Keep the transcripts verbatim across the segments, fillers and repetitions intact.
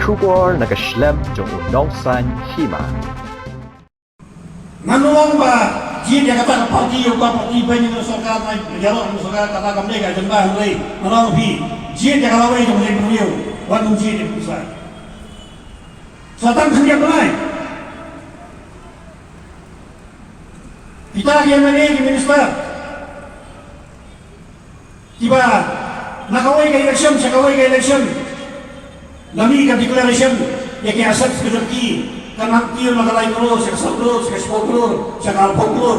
Khubor na ka shlem jong u nongsan hima. Ngan ong ba jied ïa kata ka party, ïa ka party ba ngi sorkar, na ïa ka sorkar kata kam dei ka agenda hynrei ngan ong phi jied ïa ka lawei jong ka jaitbynriew, wat nym jied ïa ka pisa. Sa tang khyndiat bnai. Kita ki M L A, ki minister, kiba na kawei ka election sha kawei ka election la mih ka declaration ïa ki assets ka jong ki, ka nang kiew na ka lai klur sha ka saw klur sha ka shiphew klur sha ka arphew klur.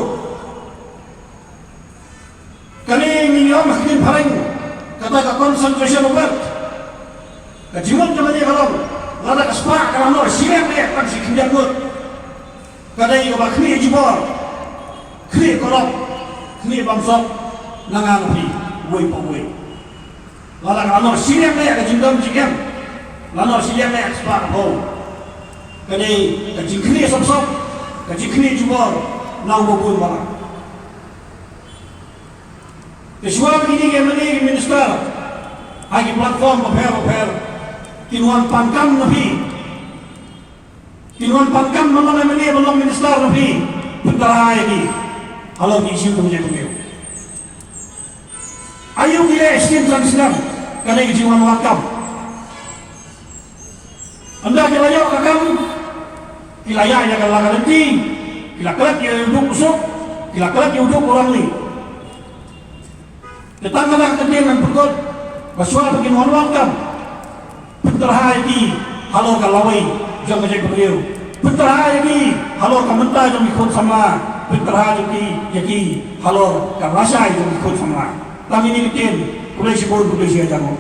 Kane ngi ong ha ktien phareng kata ka concentration of wealth. Ka jingmut jong kane ka long lada ka spah ka la noh shiliang eh tang shi khyndiat ngut. Ka dei kaba khmih jubor, khmih korop, khmih bamsap na nga na phi, uwei pa uwei. Lada ka la noh shiliang eh ka jingdon jingem, la noh shiliang eh ka spah ka phew. Ka dei ka jingkhmih sop sop, ka jingkhmih jubor na uba bun balang. Te shuwa ba kine ki M L A ki minister ha ki platform bapher bapher kin wan pan kam na phi, kin wan pan kam na long M L A ba long minister na phi, pyntarha ïa ki halor ki issue jong ka jaitbynriew. Aïu ki leh snem san snem, kane ka jingwan wad kam. Ynda ki la ïoh ka kam, ki la ïaid ïa ka la ka lynti, ki la klet ïa u duk u suk, ki la klet ïa u duk u rangli. Te tang kata ka kyntien ngan pynkut ba shuwa ba kin wan wad kam, pyntarha ïa ki halor ka lawei jong ka jaitbynriew, pyntarha ïa ki halor ka bynta jong ki khun samla, pyntarha ïa ki, ïa ki halor ka lashai jong ki khun samla. Tang kine ki ktien, khublei shibun, khublei shihajar nguh.